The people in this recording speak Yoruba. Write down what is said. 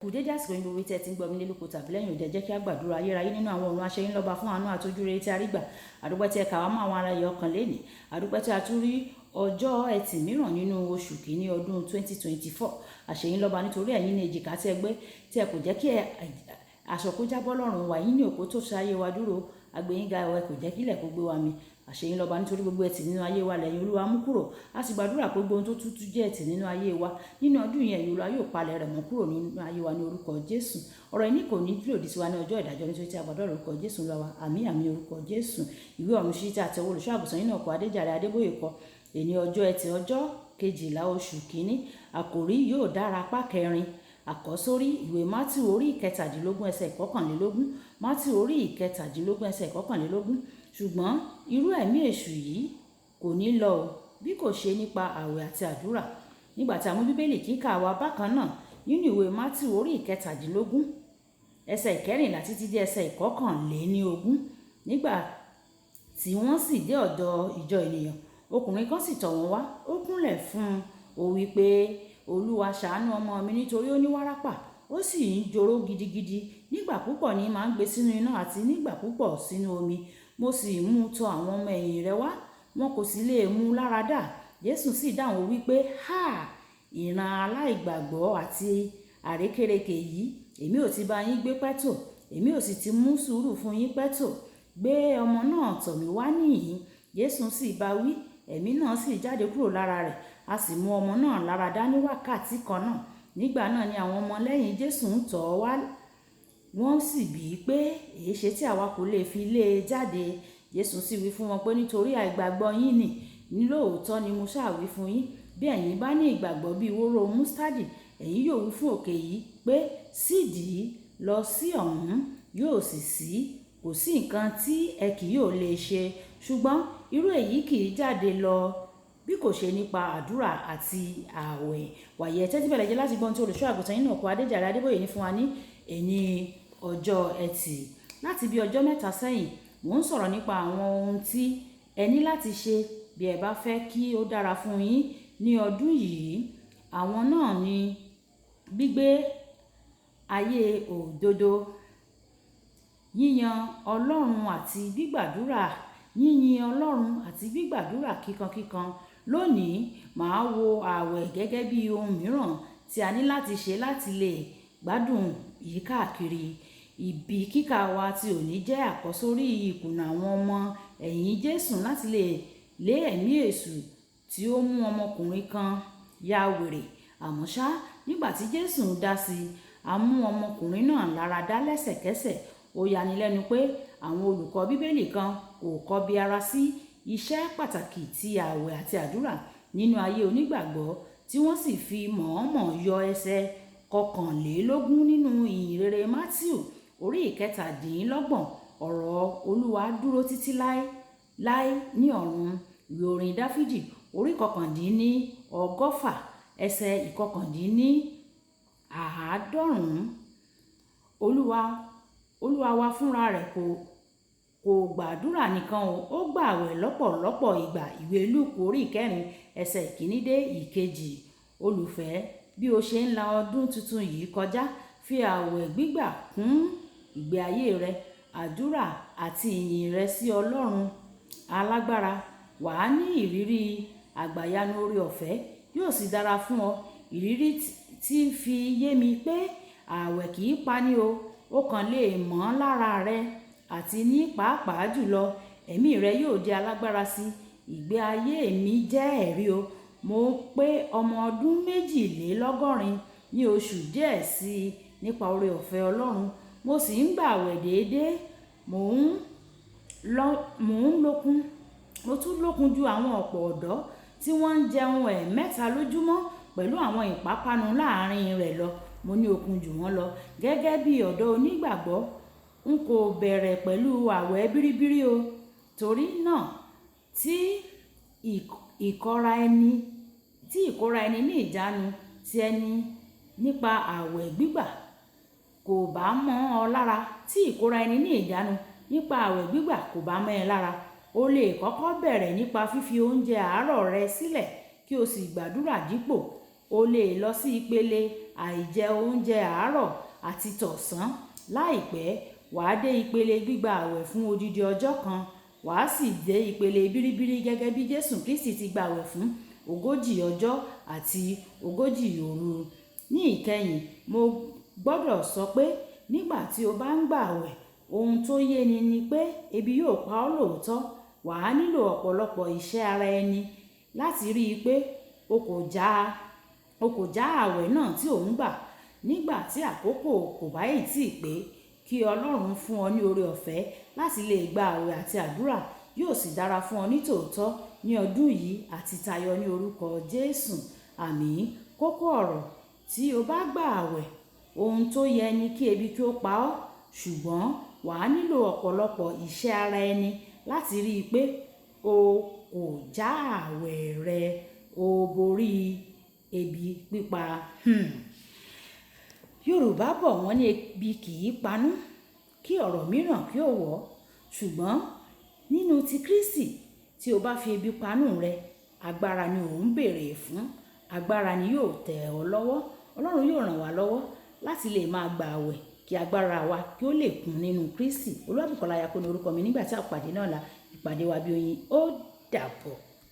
Kù dédé àsìkò yín gbogbo tí ẹ ti ń gbọ́ mi nílé lóko tàbí lẹ́yìn òde. Jẹ́ kí a gbàdúrà. Ayérayé nínú àwọn ọ̀run, aṣẹ́yìn lọ́ba fún àánú àtọ́jú rere tí a rí gbà. Àdúpẹ́ tí ẹ kà wá mọ́ àwọn ará ẹ̀yọ ọkàn lénìí. Àdúpẹ́ tí a tún rí ọjọ́ Ẹtì mìíràn nínú oṣù kìíní ọdún 2024. Àṣeyín lọ́ba nítorí ẹ̀yin ní èjìká tí ẹ gbé tí ẹ kò jẹ́ kí aṣọ kó jábọ́ lọ́rùn wa. Yín ní òpó tó ṣe ayé wa dúró. Agbẹ̀yìnga ẹ kò jẹ́ kílẹ̀ kó gbé wa mi. Àṣeyín lọ́ba nítorí gbogbo ẹtì nínú ayé wa lẹ́yìn Olúwa mú kúrò. A sì gbàdúrà pé gbogbo ohun tó tútù jẹ́ ẹtì nínú ayé wa nínú ọdún yẹn, Olúwa yóò palẹ̀ rẹ̀ mọ́ kúrò nínú ayé wa ní orúkọ Jésù. Ọ̀rọ̀ yìí kò ní lòdì sí wa ní ọjọ́ ìdájọ́, nítorí tí a gbàdúrà lórúkọ Jésù Olúwa wa. Àmín, àmín, orúkọ Jésù. Ìwé ọ̀run ṣí tí a tẹ̀wọ́ olùṣọ́ àgùntàn yìí náà kọ, Adéjàre Adébóyè kọ. Èní ọjọ́ Ẹtì, ọjọ́ 12 oṣù kìíní. Àkòrí: Yóò dára, apá kẹrin. Àkọ́sórí: ìwé Mátíù orí 17 ẹsẹ̀ 21. Mátíù orí 17 ẹsẹ̀ 21. Ṣùgbọ́n irú ẹ̀mí èṣù yìí kò ní lọ o bí kò ṣe nípa ààwẹ̀ àti àdúrà. Nígbà tí a mú Bíbélì kíkà wa bákan náà nínú ìwé Mátíù orí 17 ẹsẹ̀ 14 títí dé ẹsẹ̀ 21. Nígbà tí wọ́n sì dé ọ̀dọ̀ ìjọ ènìyàn, ọkùnrin kan sì tọ̀ wọ́n wá, ó kúnlẹ̀ fún un, ó wí pé, "Olúwa, ṣàánú ọmọ mi, nítorí ó ní wárápà, ó sì ń joró gidigidi. Nígbà púpọ̀ ní máa ń gbé sínú iná àti nígbà púpọ̀ sínú omi. Mo sì mú tọ̀ àwọn ọmọ ẹ̀yìn rẹ̀ wá, wọn kò sì lè mú un lára dà." Jésù sì dáhùn wí pé, "Háà, ìran aláìgbàgbọ́ àti àrékérekè yìí, èmi ò ti bá yín gbé pẹ́ tó, èmi ò sì ti mú sùúrù fún yín pẹ́ tó. Gbé ọmọ náà tọ̀ mí wá níhìn." Jésù sì bá wí, ẹ̀mí náà sì jáde kúrò lára rẹ̀, a sì mú ọmọ náà lára dá ní wákàtí kan náà. Nígbà náà ni àwọn ọmọ lẹ́yìn Jésù ń tọ̀ ọ́ wá, wọ́n sì bí i pé, "Èéṣe tí àwa kò lè fi lé e jáde?" Jésù sì wí fún wọn pé, "Nítorí àìgbàgbọ́ yín ni. Ní lóòótọ́ ni mo ṣáà wí fún yín, bí ẹ̀yin bá ní ìgbàgbọ́ bí wóró mustadi, ẹ̀yin yóò wí fún òkè yìí pé, 'Sídìí lọ sí ọ̀hún,' yóò sì ṣí. Kò sí nǹkan tí ẹ kì yóò lè ṣe." Ṣùgbọ́n irú èyí kì í jáde lọ bí kò ṣe nípa àdúrà àti ààwẹ̀. Wàyí, ẹ tẹ́tí bẹ̀lẹ̀ jẹ́ láti gbọ́n tí olùṣọ́ àgùntàn yín náà kọ, Adéjàre Adébóyè, ní fún wa ní èní ọjọ́ Ẹtì. Láti bí ọjọ́ 3 sẹ́yìn, mò ń sọ̀rọ̀ nípa àwọn ohun tí ẹ ní láti ṣe bí ẹ bá fẹ́ kí ó dára fún yín ní ọdún yìí. Àwọn náà ni gbígbé ayé òdodo, yíyan Ọlọ́run àti gbígbàdúrà, yíyin Ọlọ́run àti gbígbàdúrà kíkankíkan. Lónìí, màá wo ààwẹ̀ gẹ́gẹ́ bí ohun mìíràn tí a ní láti ṣe láti lè gbádùn yìí káàkiri. Ibi kíkà wa tí òní jẹ́ àkọ́sórí ìkùnà àwọn ọmọ ẹ̀yìn Jésù láti lè lé ẹ̀mí èṣù tí ó mú ọmọkùnrin kan ya wèrè. Àmọ́ ṣá, nígbà tí Jésù ń dá sí i, a mú ọmọkùnrin náà lára dá lẹ́sẹ̀kẹsẹ̀. Ó yanilẹ́nu pé àwọn olùkọ́ Bíbélì kan kò kọbi ara sí iṣẹ́ pàtàkì tí ààwẹ̀ àti àdúrà nínú ayé onígbàgbọ́, tí wọ́n sì fi mọ̀ọ́mọ̀ yọ ẹsẹ̀ 21 nínú Ìyìnrere Mátíù orí 27: "Ọ̀rọ̀ Olúwa dúró títí láé láé ní ọ̀run." Ìwé orin Dáfídì orí 119 ẹsẹ̀ 199. Olúwa wa fúnra rẹ̀ kò gbàdúrà nìkan o, ó gbààwẹ̀ lọ́pọ̀lọpọ̀ ìgbà. Ìwé Lúùkù orí 4 ẹsẹ̀ 1 dé 2. Olùfẹ́, bí o ṣe ń la ọdún tuntun yìí kọjá, fi ààwẹ̀ gbígbà kún ìgbé ayé rẹ, àdúrà àti ìyìn rẹ sí Ọlọ́run alágbára. Wà á ní ìrírí àgbàyanu oore ọ̀fẹ́, yóò sì dára fún ọ. Ìrírí tí fi yé mi pé ààwẹ̀ kì í pani o, ó kàn lè mọ́ lára rẹ àti ní pàápàá jùlọ ẹ̀mí rẹ yóò di alágbára sí. Ìgbé ayé mi jẹ́ ẹ̀rí o. Mo pé ọmọ ọdún 82 ní oṣù díẹ̀ sí i nípa oore ọ̀fẹ́ Ọlọ́run. Mo sì ń gbààwẹ̀ déédéé. Mò ń lókun, mo tún lókun ju àwọn ọ̀pọ̀ ọ̀dọ́ tí wọ́n ń jẹun ẹ̀ẹ̀mẹ́ta lójúmọ́ pẹ̀lú àwọn ìpápánu láàrin rẹ̀ lọ. Mo ní okun jù wọ́n lọ. Gẹ́gẹ́ bí ọ̀dọ́ onígbàgbọ́, n kò bẹ̀rẹ̀ pẹ̀lú ààwẹ̀ bíríbírí o. Torí náà, tí ìkóra ẹni ní ìjánu ti ẹni nípa ààwẹ̀ gbígbà kò bá mọ́ ọ lára, tí ìkóra ẹni ní ìjánu nípa ààwẹ̀ gbígbà kò bá mọ́ ẹ lára, o lè kọ́kọ́ bẹ̀rẹ̀ nípa fífi oúnjẹ àárọ̀ rẹ sílẹ̀ kí o sì gbàdúrà dípò. O lè lọ sí ìpele àìjẹ oúnjẹ àárọ̀ àti tọ̀sán. Láìpẹ́, wàá dé ìpele gbígba àwẹ̀ fún odidi ọjọ́ kan, wàá sì dé ìpele bíríbírí gẹ́gẹ́ bí Jésù Kristi ti gba àwẹ̀ fún 40 ọjọ́ àti 40 òru. Ní ìkẹyìn, mo gbọ́dọ̀ sọ pé nígbà tí o bá ń gba àwẹ̀, ohun tó yé ni pé ebi yóò pa ọ́ lóòótọ́. Wàá nílò ọ̀pọ̀lọpọ̀ ìṣẹ́ ara ẹni láti rí i pé o kò já àwẹ̀ náà tí ò ń gbà nígbà tí àkókò kò bá ì tí pé. Kí Ọlọ́run fún ọ ní oore ọ̀fẹ́ láti lè gba àwẹ̀ àti àdúrà, yóò sì dára fún ọ ní tòótọ́ ní ọdún yìí àti tayọ ní orúkọ Jésù. Àmín. Kókó ọ̀rọ̀: tí o bá gba àwẹ̀, ohun tó yẹ ni kí ebi kí ó pa ọ́, ṣùgbọ́n wàá nílò ọ̀pọ̀lọpọ̀ ìṣẹ́ ara ẹni láti rí i pé o kò já àwẹ̀ rẹ, o borí ebi pípa. Yorùbá bọ̀, wọ́n ní ebi kì í panú kí ọ̀rọ̀ mìíràn kí ó wọ̀. Ṣùgbọ́n nínú ti Kristi, tí o bá fi ebi panú rẹ, agbára ni ò ń béèrè fún, agbára ni yóò tẹ̀ ọ́ lọ́wọ́. Ọlọ́run yóò ràn wá lọ́wọ́ láti lè máa gba àwẹ̀ kí agbára wa kí ó lè kún nínú Kristi. Olúwabùkọ́lá Ayako ní orúkọ mi. Nígbà tí a pàdé náà la ìpàdé wa bí oyin, ó dàbọ̀.